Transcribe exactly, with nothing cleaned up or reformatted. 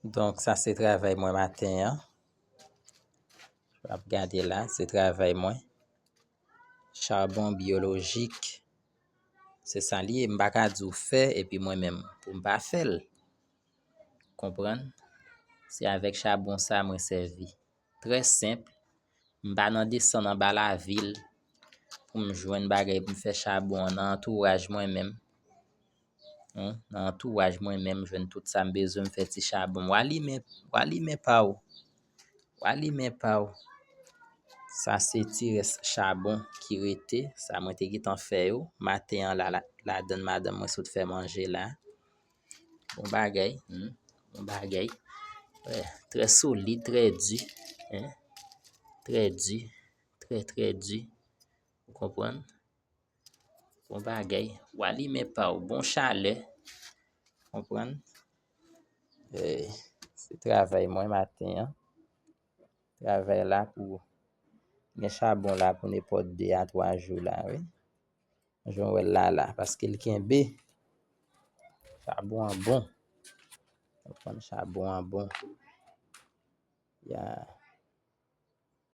Donk, sa se travay mwen maten an. W ap gade la, se travay mwen. Chabon byolojik. Se sa li ye, m pa ka di w fè epi mwen menm pou m pa fè l. Konprann? Se avèk chabon sa mwen sèvi. Trè senp. M pa nan desann anba lavil pou m jwenn bagay pou m fè chabon an nan antouraj mwen menm. Wi, nan antouraj mwen menm, m jwenn tout sa m bezwen, m fè ti chabon. W a limen, w a limen pa w. W a limen pa w. Sa se ti rès chabon ki rete, sa mwen te gentan fè yo. Maten an la, la, ladann madanm mwen sot fè manje la. Bon bagay, hmm, bon bagay. Wè, trè solid, trè di, hein? Trè di, trè, trè di. Ou konprann? Bon bagay. W a limen pa w, bon chalè. Konprann? Eh, se travay mwen maten an. Travay la pou gen chabon la pou nenpòt de a twa jou la, wi. Jan w wè l la la, paske l kenbe. Chabon an bon. Konprann? Chabon an bon. Ya.